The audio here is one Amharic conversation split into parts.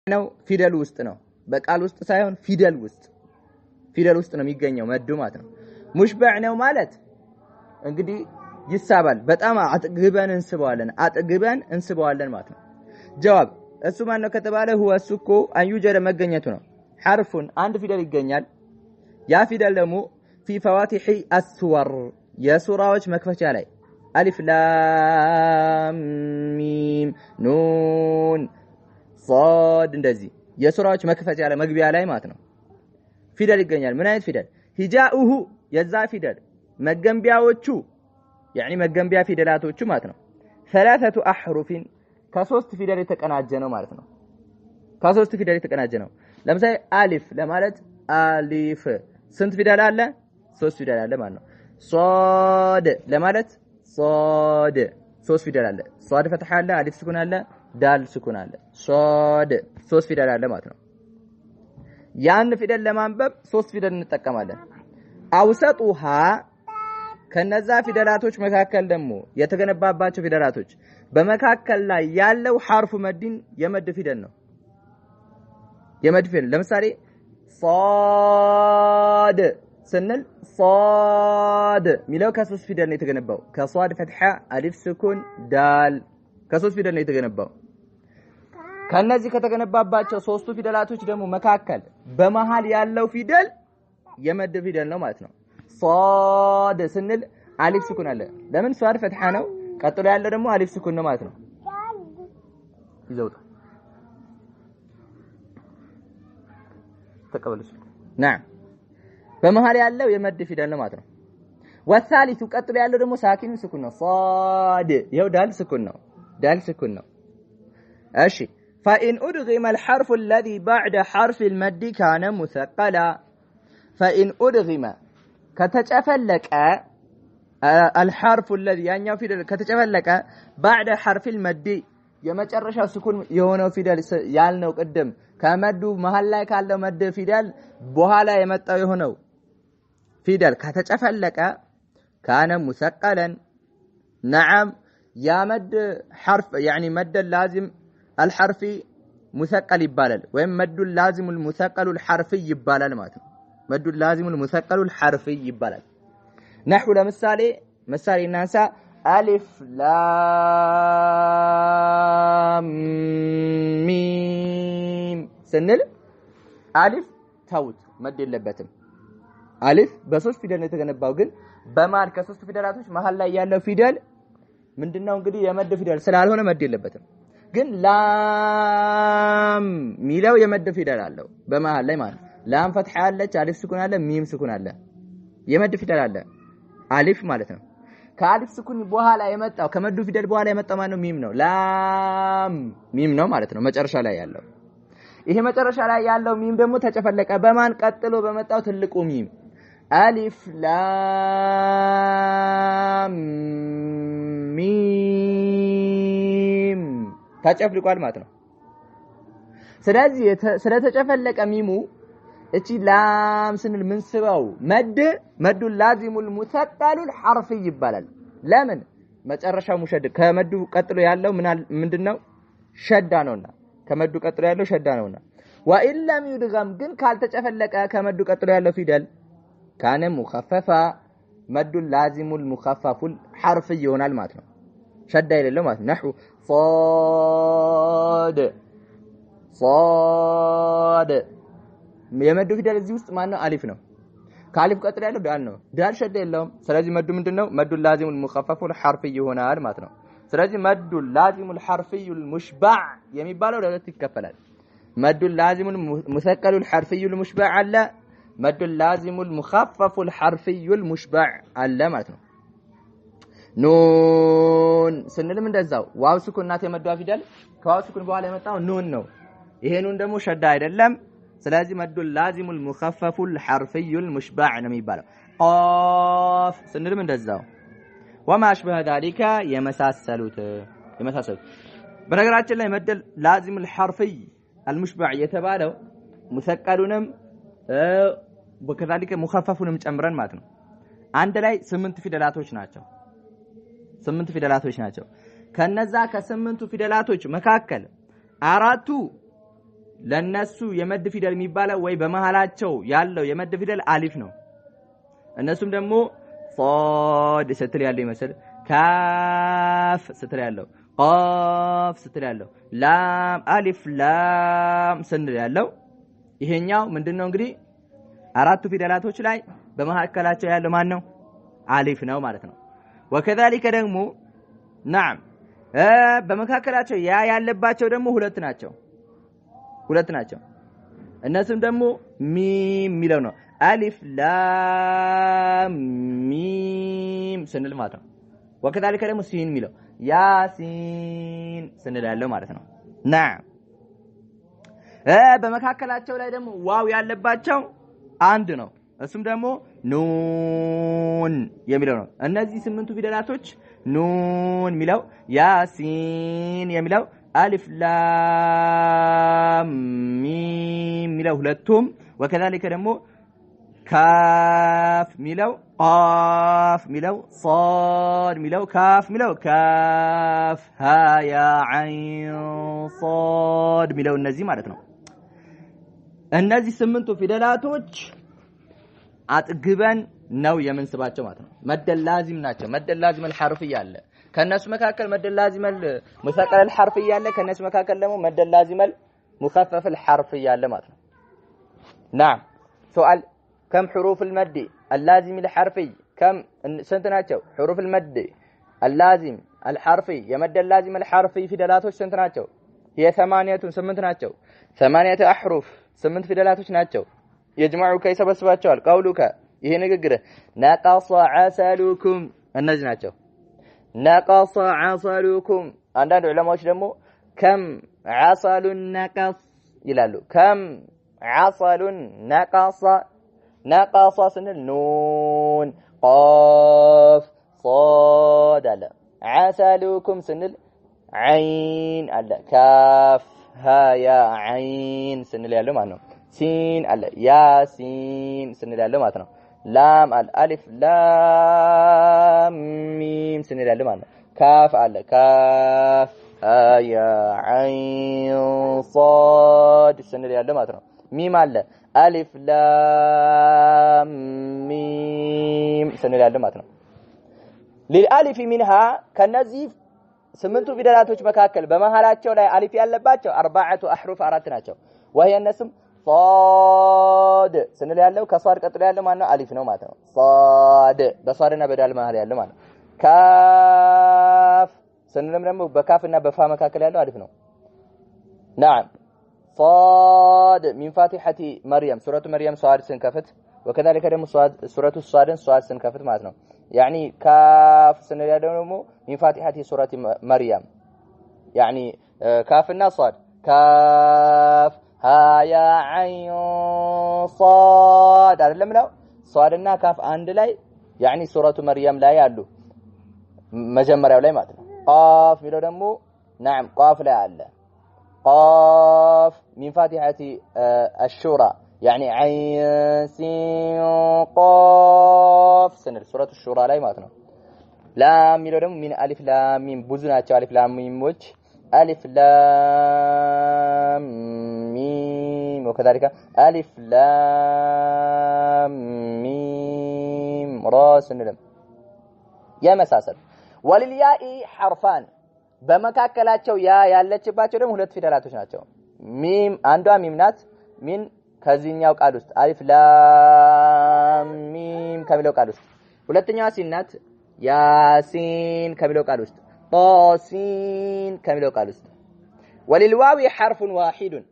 ነው ፊደል ውስጥ ነው። በቃል ውስጥ ሳይሆን ፊደል ውስጥ፣ ፊደል ውስጥ ነው የሚገኘው መዱ ማለት ነው። ሙሽበዕ ነው ማለት እንግዲህ ይሳባል። በጣም አጥግበን እንስበዋለን፣ አጥግበን እንስበዋለን ማለት ነው። ጀዋብ እሱ ማን ነው ከተባለ ሁወ እሱ እኮ አንዩጀደ መገኘቱ ነው። ሐርፉን አንድ ፊደል ይገኛል። ያ ፊደል ደግሞ ፊ ፈዋቲሒ አስወር የሱራዎች መክፈቻ ላይ አሊፍ ላም ሚም ኑን ሶድ እንደዚህ የሱራዎች መክፈቻ ላይ መግቢያ ላይ ማለት ነው ፊደል ይገኛል። ምን አይነት ፊደል? ሂጃኡሁ የዛ ፊደል መገንቢያዎቹ ያኒ መገንቢያ ፊደላቶቹ ማለት ነው። ሰላሰቱ አሕሩፊን ከሶስት ፊደል የተቀናጀ ነው ማለት ነው። ከሶስት ፊደል የተቀናጀ ነው። ለምሳሌ አሊፍ ለማለት አሊፍ ስንት ፊደል አለ? ሶስት ፊደል አለ ማለት ነው። ሶድ ለማለት ሶድ ሶስት ፊደል አለ። ሶድ ፈትሐ አለ፣ አሊፍ ስኩን አለ፣ ዳል ስኩን አለ። ሶድ ሶስት ፊደል አለ ማለት ነው። ያን ፊደል ለማንበብ ሶስት ፊደል እንጠቀማለን። አውሰጡሃ ከነዛ ፊደላቶች መካከል ደግሞ የተገነባባቸው ፊደላቶች በመካከል ላይ ያለው ሐርፉ መድን የመድ ፊደል ነው። የመድ ፊደል ለምሳሌ ሶድ ስንል ሶድ ሚለው ከሶስት ፊደል ነው የተገነባው። ከሶድ ፈትሐ፣ አሊፍ ስኩን፣ ዳል ከሶስት ፊደል ነው የተገነባው። ከነዚህ ከተገነባባቸው ሶስቱ ፊደላቶች ደግሞ መካከል በመሃል ያለው ፊደል የመድ ፊደል ነው ማለት ነው። ሶድ ስንል አሊፍ ስኩን አለ። ለምን ሶድ ፈትሐ ነው። ቀጥሎ ያለው ደግሞ አሊፍ ስኩን ነው ማለት ነው። ይዘውጣ ተቀበሉ። ናም በመሃል ያለው የመድ ፊደል ነው ማለት ነው። ወሳሊሱ ቀጥሎ ያለው ደግሞ ሳኪን ስኩን ነው። ሶድ ይኸው ዳል ስኩን ነው። ዳል ስኩን ነው። እሺ فإن أدغم الحرف الذي بعد حرف المد كان مثقلا فإن أدغم ከተጨፈለቀ الحرف الذي ያኛው ፊደል ከተጨፈለቀ بعد حرف المد የመጨረሻው ስኩን የሆነው ፊደል ያልነው ቅድም ከመዱ መሃል ላይ ካለው መድ ፊደል በኋላ የመጣው የሆነው ፊደል ከተጨፈለቀ ካነ ሙሰቀለን ነዓም ያ መድ ሐርፍ ያኒ መድ ላዚም አልሐርፊ ሙሰቀል ይባላል። ወይም መዱ ላዚሙል ሙሰቀሉል ሐርፊ ይባላል ማለት ነው። መዱ ላዚሙል ሙሰቀሉል ሐርፊ ይባላል። ነሕው ለምሳሌ ምሳሌ እናንሳ። አሊፍ ላም ሚም ስንል አሊፍ ተውት መድ የለበትም። አሊፍ በሶስት ፊደል ነው የተገነባው፣ ግን በመሃል ከሶስቱ ፊደላቶች መሃል ላይ ያለው ፊደል ምንድነው? እንግዲህ የመድ ፊደል ስላልሆነ መድ የለበትም። ግን ላም ሚለው የመድ ፊደል አለው በመሃል ላይ ማለት ነው። ላም ፈትሐ አለች፣ አሊፍ ስኩን አለ፣ ሚም ስኩን አለ። የመድ ፊደል አለ አሊፍ ማለት ነው። ከአሊፍ ስኩን በኋላ የመጣው ከመዱ ፊደል በኋላ የመጣው ማነው? ሚም ነው። ላም ሚም ነው ማለት ነው መጨረሻ ላይ ያለው። ይሄ መጨረሻ ላይ ያለው ሚም ደግሞ ተጨፈለቀ በማን ቀጥሎ በመጣው ትልቁ ሚም አሊፍ ላም ሚም ተጨፍልቋል ማለት ነው። ስለዚህ ስለተጨፈለቀ ሚሙ እቺ ላም ስንል ምንስበው መድ መዱ ላዚሙል ሙሰቀሉል ሐርፊ ይባላል። ለምን መጨረሻው ሙሸድ ከመዱ ቀጥሎ ያለው ምንድነው? ሸዳ ነውና ከመዱ ቀጥሎ ያለው ሸዳ ነውና። ወኢን ለም ዩድገም ግን ካልተጨፈለቀ ከመዱ ቀጥሎ ያለው ፊደል ካነ ሙኸፈፋ መዱ ላዚሙል ሙኸፈፉል ሐርፍ ይሆናል ማለት ነው። ሸዳ የሌለው ማለት ነው። ነሕው ሶድ ሶድ የመዱ ፊደል እዚህ ውስጥ ማነው? አሊፍ ነው። ከአሊፍ ቀጥሎ ያለው ዳል ነው። ዳል ሸዳ የለውም። ስለዚህ መዱ ምንድነው? መዱ ላዚሙል ሙኸፈፉል ሐርፍ ይሆናል ማለት ነው። ስለዚህ መዱ ላዚሙል ሐርፊዩል ሙሽባዕ የሚባለው ለሁለት ይከፈላል። መዱ ላዚሙል ሙሰቀሉል ሐርፊዩል ሙሽባዕ አለ፣ መዱ ላዚሙል ሙኸፈፉል ሐርፊዩል ሙሽባዕ አለ ማለት ነው። ኑን ስንልም እንደዛው ዋው ስኩን ናት የመዷ ፊደል። ከዋው ስኩን በኋላ የመጣው ኑን ነው። ይሄ ኑን ደግሞ ሸዳ አይደለም። ስለዚህ መዱ ላዚሙል ሙኸፈፉል ሐርፊዩል ሙሽባዕ ነው የሚባለው። ቃፍ ስንልም እንደዛው ወማ አሽበሀ ዛሊከ የመሳሰሉት የመሳሰሉት። በነገራችን ላይ መደል ላዚሙል ሐርፊይ አልሙሽባዕ የተባለው ሙሰቀሉንም ወከዛሊከ ሙኸፈፉንም ጨምረን ማለት ነው። አንድ ላይ 8 ፊደላቶች ናቸው። 8 ፊደላቶች ናቸው። ከነዛ ከስምንቱ ፊደላቶች መካከል አራቱ ለነሱ የመድ ፊደል የሚባለው ወይ በመሃላቸው ያለው የመድ ፊደል አሊፍ ነው። እነሱም ደግሞ ሶድ ስትል ያለው ይመስል፣ ካፍ ስትል ያለው፣ ቆፍ ስትል ያለው፣ ላም አሊፍ ላም ስንል ያለው ይሄኛው ምንድነው? እንግዲህ አራቱ ፊደላቶች ላይ በመካከላቸው ያለው ማን ነው? አሊፍ ነው ማለት ነው። ወከዛሊከ ደግሞ ናም በመካከላቸው ያ ያለባቸው ደግሞ ሁለት ናቸው፣ ሁለት ናቸው። እነሱም ደግሞ ሚም የሚለው ነው። አሊፍ ላም ሚም ስንል ማለት ነው። ወከዛሊከ ደግሞ ሲን የሚለው ያሲን ስንል ያለው ማለት ነው። ናም በመካከላቸው ላይ ደግሞ ዋው ያለባቸው አንድ ነው። እሱም ደግሞ ኑን የሚለው ነው። እነዚህ ስምንቱ ፊደላቶች ኑን የሚለው፣ ያሲን የሚለው፣ አሊፍ ላም ሚም የሚለው ሁለቱም፣ ወከዛሊከ ደግሞ ካፍ የሚለው፣ ቃፍ የሚለው፣ ሶድ የሚለው፣ ካፍ የሚለው፣ ካፍ ሃ ያ ዓይን ሶድ የሚለው እነዚህ ማለት ነው። እነዚህ ስምንቱ ፊደላቶች አጥግበን ነው የምንስባቸው ማለት ነው። መድ ላዚም ናቸው። መድ ላዚም አልሐርፍ አለ። ከነሱ መካከል መድ ላዚም ሙሰቀል አልሐርፍ አለ። ከነሱ መካከል ደግሞ መድ ላዚም ሙኸፈፍ አልሐርፍ አለ ማለት ነው። ናም ሱአል ከም ሕሩፍ አልመድ አልላዚም አልሐርፊ ከም ስንት ናቸው? ሕሩፍ አልመድ አልላዚም አልሐርፊ የመድ ላዚም አልሐርፊ ፊደላቶች ስንት ናቸው? የሰማንያቱን ስምንት ናቸው። ሰማንያቱ አሕሩፍ ስምንት ፊደላቶች ናቸው። የጅማዑከ ይሰበስባቸዋል። ቀውሉከ ይሄ ንግግርህ ነቀሰ ዐሰሉኩም እነዚህ ናቸው። ነቀሰ ዐሰሉኩም። አንዳንድ ዑለማዎች ደግሞ ከም ዐሰሉን ነቀስ ይላሉ። ከም ዐሰሉን ነቀሰ። ነቀሰ ስንል ኑን ቆፍ ሶድ አለ። ዐሰሉኩም ስንል ዓይን አለ። ካፍ ሃ ያ ዓይን ስንል ያለው ማለት ነው። ሲን አለ። ያሲን ስንል ያለው ማለት ነው። ላም አለ። አሊፍ ላም ሚም ስንል ያለው ማለት ነው። ካፍ አለ። ካፍ ሃ ያ ዓይን ሶድ ስንል ያለው ማለት ነው። ሚም አለ። አሊፍ ላም ሚም ስንል ያለው ማለት ነው። ሊልአሊፍ ሚንሃ ከነዚህ ስምንቱ ፊደላቶች መካከል በመሃላቸው ላይ አሊፍ ያለባቸው አርባዓቱ አሕሩፍ አራት ናቸው። ወህየ እነሱም ሶድ ስንል ያለው ከሷድ ቀጥሎ ያለው ማነው? አሊፍ ነው ማለት ነው። ሶድ በሷድና በዳል መሃል ያለው ማለት ነው። ካፍ ስንልም ደግሞ በካፍና በፋ መካከል ያለው አሊፍ ነው። نعم ሶድ ሚን ፋቲሐቲ መርየም ሱረቱ መርየም ሷድ ስንከፍት፣ ወከዛሊከ ደግሞ ሱረቱ ሷድን ሷድ ስንከፍት ማለት ነው። ያኒ ካፍ ስንል ያለው ደግሞ ሚን ፋቲሐቲ ሱረቲ መርየም ያኒ ካፍና ሷድ ካፍ ሃ ያ ዓይን ሷድ አይደለም ነው። ሷድና ካፍ አንድ ላይ ያኒ ሱረቱ መርየም ላይ አሉ መጀመሪያው ላይ ማለት ነው። ቃፍ የሚለው ደግሞ ናም ቃፍ ላይ አለ። ቃፍ ሚን ፋቲሐቲ አሹራ ያኒ ዓይን ሲን ቃፍ ስንል ሱረቱ ሹራ ላይ ማለት ነው። ላም የሚለው ደግሞ ሚን አሊፍ ላም ሚም ብዙ ናቸው። አሊፍ ላም ሚሞች አሊፍ ላም ሚም ወከዛሊከ አሊፍ ላም ሚም ራ ስንልም የመሳሰሉ። ወሊልያኢ ሐርፋን በመካከላቸው ያ ያለችባቸው ደግሞ ሁለት ፊደላቶች ናቸው። ሚም አንዷ ሚም ናት። ሚን ከዚህኛው ቃል ውስጥ አሊፍ ላም ሚም ከሚለው ቃል ውስጥ፣ ሁለተኛዋ ሲን ናት። ያሲን ከሚለው ቃል ውስጥ፣ ጣሲን ከሚለው ቃል ውስጥ። ወሊልዋዊ ሐርፉን ዋሂዱን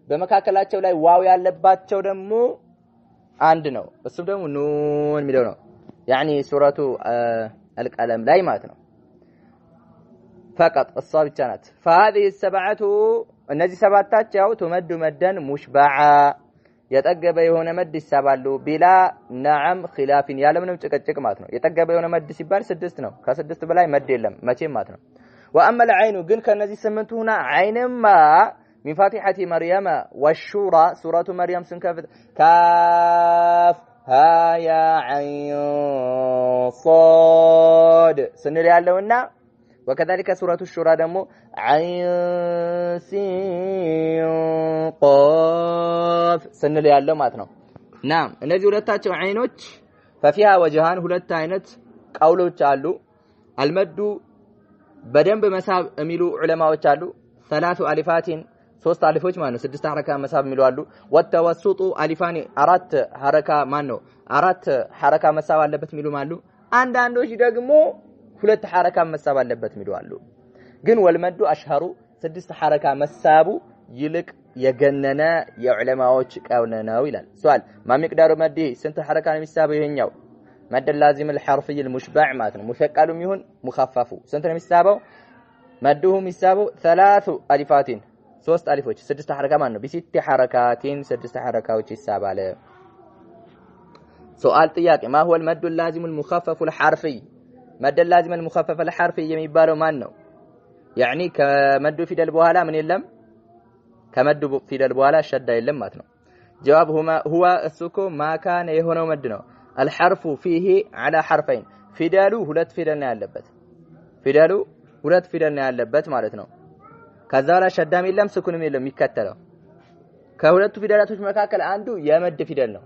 በመካከላቸው ላይ ዋው ያለባቸው ደግሞ አንድ ነው። እሱም ደግሞ ኑን የሚለው ነው። ያኒ ሱረቱ አልቀለም ላይ ማለት ነው። ፈቀጥ እሷ ብቻ ናት። ፈሃዚህ ሰብዐቱ እነዚህ ሰባታቸው ቱመዱ መደን ሙሽበዓ የጠገበ የሆነ መድ ይሳባሉ። ቢላ ነዓም ኺላፊን ያለምንም ጭቅጭቅ ማለት ነው። የጠገበ የሆነ መድ ሲባል ስድስት ነው። ከስድስት በላይ መድ የለም መቼም ማለት ነው። ወአመ ልዐይኑ ግን ከነዚህ ስምንቱ ሁና ዓይንማ ሚን ፋቲሐቲ መርየመ ወሹራ ሱረቱ መርየም ስንከፍት ካፍ ሃ ያ ዓይን ሶድ ስንል ያለውና وكذلك ሱረቱ ሹራ ደግሞ ዓይን ሲን ቆፍ ስንል ያለው ማለት ነው። ናም እነዚህ ሁለታቸው ዓይኖች ففيها وجهان ሁለት አይነት ቀውሎች አሉ። المد በደንብ መሳብ የሚሉ ዑለማዎች አሉ። ثلاث ألفات ሶስት አሊፎች ማለት ነው። ስድስት ሐረካ መሳብ የሚሉ አሉ። والتوسط ألفان አራት ሐረካ ማን ነው አራት ሐረካ መሳብ አለበት የሚሉም አሉ። አንዳንዶች ደግሞ ሁለት ሐረካ መሳብ አለበት የሚሉ አሉ። ግን والمد أشهر ስድስት ሐረካ መሳቡ ይልቅ የገነነ የዑለማዎች ቀውል ነው ይላል። سؤال ما مقدار مده ስንት ሐረካ ነው የሚሳበው? ይሄኛው مد اللازم الحرفي المشبع ማለት ነው። ሙሰቀሉም ይሁን ሙኸፈፉ ስንት ነው የሚሳበው? مده የሚሳበው ثلاث ألفات ሶስት አሊፎች ስድስት ሐረካ ማለት ነው። بست حركات ስድስት ሐረካዎች ይሳባል። سؤال ጥያቄ ما هو المد اللازم المخفف الحرفي مد اللازم المخفف الحرفي የሚባለው ማን ነው? يعني ከመዱ ፊደል በኋላ ምን የለም? ከመዱ ፊደል በኋላ ሸዳ የለም ማለት ነው። جواب هو እሱ እኮ ما كان የሆነው መድ ነው። الحرف فيه على حرفين ፊደሉ ሁለት ፊደል ነው ያለበት። ፊደሉ ሁለት ፊደል ነው ያለበት ማለት ነው። ከዛ በኋላ ሸዳም የለም ስኩንም የለም የሚከተለው። ከሁለቱ ፊደላቶች መካከል አንዱ የመድ ፊደል ነው።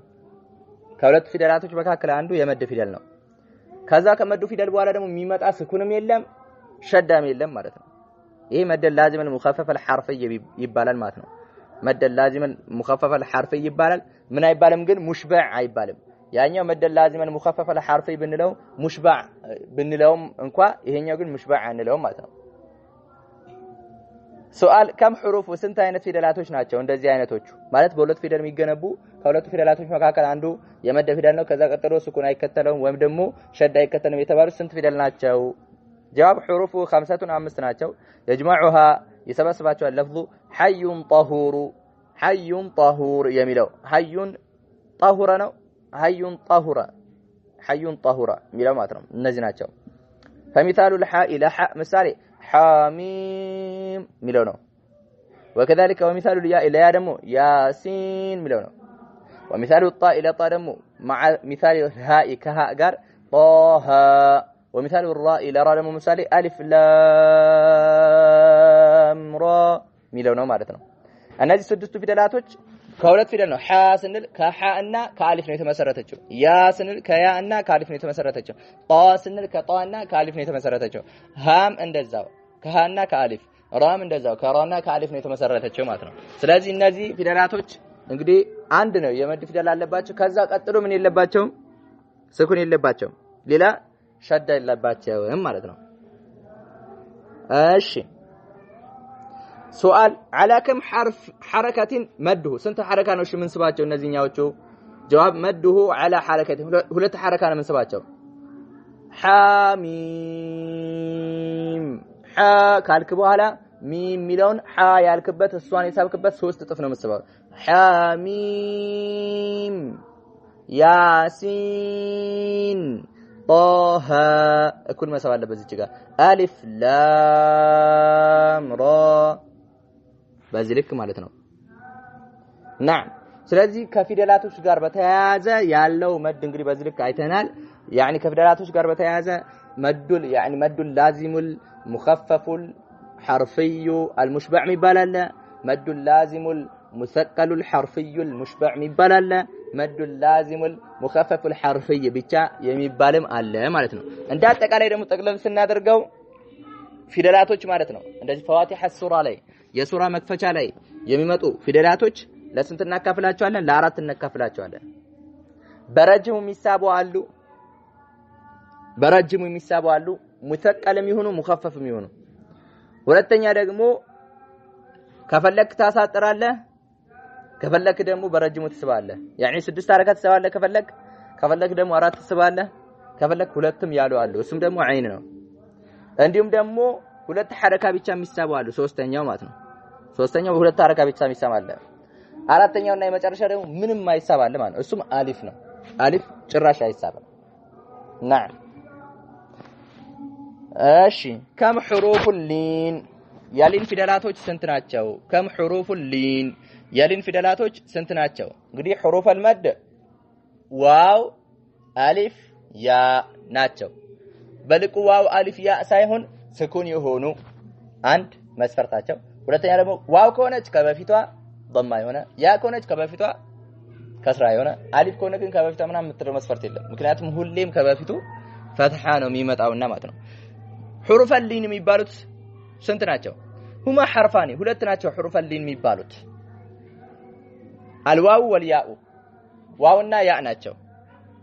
ከሁለቱ ፊደላቶች መካከል አንዱ የመድ ፊደል ነው። ከዛ ከመዱ ፊደል በኋላ ደግሞ የሚመጣ ስኩንም የለም ሸዳም የለም ማለት ነው። ይሄ مد اللازم المخفف الحرفي ይባላል ማለት ነው። مد اللازم المخفف الحرفي ይባላል። ምን አይባልም ግን مشبع አይባልም። ያኛው مد اللازم المخفف الحرفي ብንለው مشبع ብንለውም እንኳ ይሄኛው ግን مشبع አንለውም ማለት ነው። سؤال كم حروف ስንት አይነት ፊደላቶች ናቸው እንደዚህ አይነቶቹ? ማለት በሁለት ፊደል የሚገነቡ ከሁለቱ ፊደላቶች መካከል አንዱ የመደ ፊደል ነው። ከዛ ቀጥሎ ስኩን አይከተለውም ወይም ደግሞ ሸዳ አይከተለውም የተባሉ ስንት ፊደል ናቸው? جواب حروفه خمسة አምስት ናቸው። يجمعها ይሰበስባቸዋል። لفظ حي طهور حي طهور የሚለው حي طهر ነው። حي طهر حي طهر የሚለው ማለት ነው። እነዚህ ናቸው። فمثال الحاء ለሐ ምሳሌ ሓሚም የሚለው ነው። وكذلك ومثال الياء ለያ ደግሞ ያሲን የሚለው ነው። ومثال الطاء ለጣ ደግሞ مع مثال الهاء ከሃ ጋር ጣሃ ومثال الراء ለራ ደግሞ ምሳሌ ألف لام را የሚለው ነው ማለት ነው። እነዚህ ስድስቱ ፊደላቶች ከሁለት ፊደል ነው። ሐ ስንል ከሐ እና ከአሊፍ ነው የተመሰረተችው። ያ ስንል ከያ እና ከአሊፍ ነው የተመሰረተችው። ጣ ስንል ከጣ እና ከአሊፍ ነው የተመሰረተችው። ሃም እንደዛው ከሃ እና ከአሊፍ፣ ራም እንደዛው ከራና ከአሊፍ ነው የተመሰረተችው ማለት ነው። ስለዚህ እነዚህ ፊደላቶች እንግዲህ አንድ ነው የመድ ፊደል አለባቸው። ከዛ ቀጥሎ ምን የለባቸውም? ስኩን የለባቸውም። ሌላ ሸዳ የለባቸውም ማለት ነው። እሺ سؤال على كم حرف حركة مده ስንት ሐረካ ነው እሺ የምንስባቸው እነዚህኛዎቹ? جواب مده على حركة ሁለት ሐረካ ነው የምንስባቸው። ሓሚም ሐ ካልክ በኋላ ሚም የሚለውን ሐ ያልክበት እሷን የሳብክበት ሶስት እጥፍ ነው የምትስበው። ሓሚም ያሲን ጣሃ እኩል መሳብ አለበት እዚህ ጋር አሊፍ ላም ራ በዚህ ልክ ማለት ነው። ናም ስለዚህ ከፊደላቶች ጋር በተያያዘ ያለው መድ እንግዲህ በዚህ ልክ አይተናል። يعني ከፊደላቶች ጋር በተያያዘ መዱል يعني مد اللازم المخفف الحرفي المشبع የሚባል አለ። مد اللازم المثقل الحرفي المشبع የሚባል አለ። مد اللازم المخفف الحرفي ብቻ የሚባልም አለ ማለት ነው። እንደ አጠቃላይ ደግሞ ጠቅለል ስናደርገው ፊደላቶች ማለት ነው እንደዚህ فواتيح السور ላይ የሱራ መክፈቻ ላይ የሚመጡ ፊደላቶች ለስንት እናካፍላቸዋለን? ለአራት እናካፍላቸዋለን። በረጅሙ የሚሳቡ አሉ፣ በረጅሙ የሚሳቡ አሉ፣ ሙተቀልም ይሁኑ ሙኸፈፍም ይሁኑ። ሁለተኛ ደግሞ ከፈለክ ታሳጥራለህ፣ ከፈለክ ደግሞ በረጅሙ ትስባለህ። ያኒ ስድስት ሐረካ ትስባለህ ከፈለክ፣ ከፈለክ ደግሞ አራት ትስባለህ፣ ከፈለክ ሁለትም ያሉ አሉ። እሱም ደግሞ አይን ነው። እንዲሁም ደግሞ ሁለት ሐረካ ብቻ የሚሳቡ አሉ። ሶስተኛው ማለት ነው። ሶስተኛው በሁለት ሐረካ ብቻ የሚሳብ አለ። አራተኛውና የመጨረሻ ደግሞ ምንም አይሳብ አለ ማለት ነው። እሱም አሊፍ ነው። አሊፍ ጭራሽ አይሳብም። نعم እሺ كم حروف اللين የሊን ፊደላቶች ስንት ናቸው? كم حروف اللين የሊን ፊደላቶች ስንት ናቸው? እንግዲህ حروف المد ዋው፣ አሊፍ፣ ያ ናቸው። በልቁ ዋው፣ አሊፍ፣ ያ ሳይሆን ስኩን የሆኑ አንድ መስፈርታቸው። ሁለተኛ ደግሞ ዋው ከሆነች ከበፊቷ ضማ የሆነ፣ ያ ከሆነች ከበፊቷ ከስራ የሆነ፣ አሊፍ ከሆነ ግን ከበፊቷ ምናምን የምትለው መስፈርት የለም። ምክንያቱም ሁሌም ከበፊቱ ፈትሃ ነው የሚመጣውና ማለት ነው። حروف اللين የሚባሉት ስንት ናቸው? هما حرفان ሁለት ናቸው። حروف اللين የሚባሉት الواو والياء ዋውና ያ ናቸው።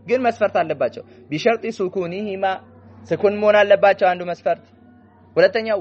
ግን መስፈርት አለባቸው። بشرط سكونهما ስኩን መሆን አለባቸው አንዱ መስፈርት። ሁለተኛው